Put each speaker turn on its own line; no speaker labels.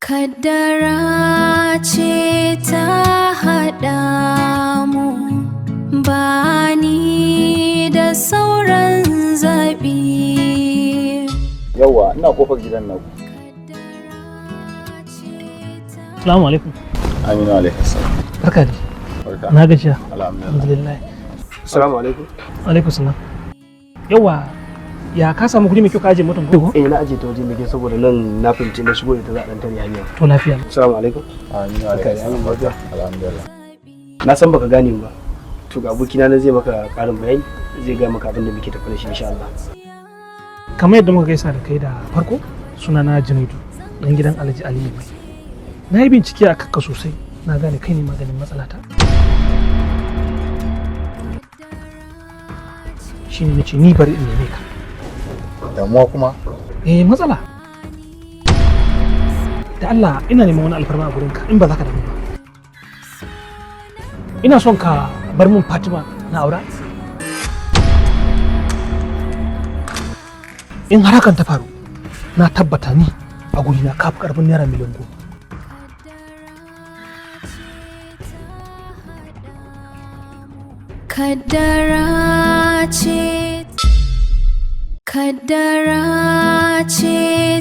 Kaddara ce ta haɗa mu, ba ni da sauran zaɓi.
Yawwa, ina kofar gidan naku.
Assalamu alaikum.
Aminu alaikum salam.
Barka dai.
Barka.
Na gajiya.
Alhamdulillah.
Alhamdulillah.
Assalamu alaikum.
Alaikum salam. Yawa, ya ka samu guri mai kyau ka aje motan ko?
Eh, na aje ta waje mai kyau saboda nan na fahimci na shigo da ta za a dan tare hanya.
To, lafiya.
Assalamu alaikum.
Aminu
Barka
alaikum
dai,
salam.
amin lafiya.
Alhamdulillah.
Na san baka gane ba. To, ga abokina na zai maka karin bayani, zai ga maka abin da muke tafi da shi insha Allah.
Kamar yadda muka gaisa da kai da farko, sunana Junaidu, dan gidan Alhaji Aliyu Mai. Na yi bincike a kanka sosai, na gane kai ne maganin matsalata. Shine nace ni bari in neme ka.
Damuwa kuma?
Eh, matsala. Da Allah ina neman wani alfarma a gurinka in ba za ka damu ba. Ina son ka bar mun Fatima na aura. In har hakan ta faru, na tabbata ni a gurina ka fi karfin naira miliyan 10.
Kaddara ce, kaddara ce.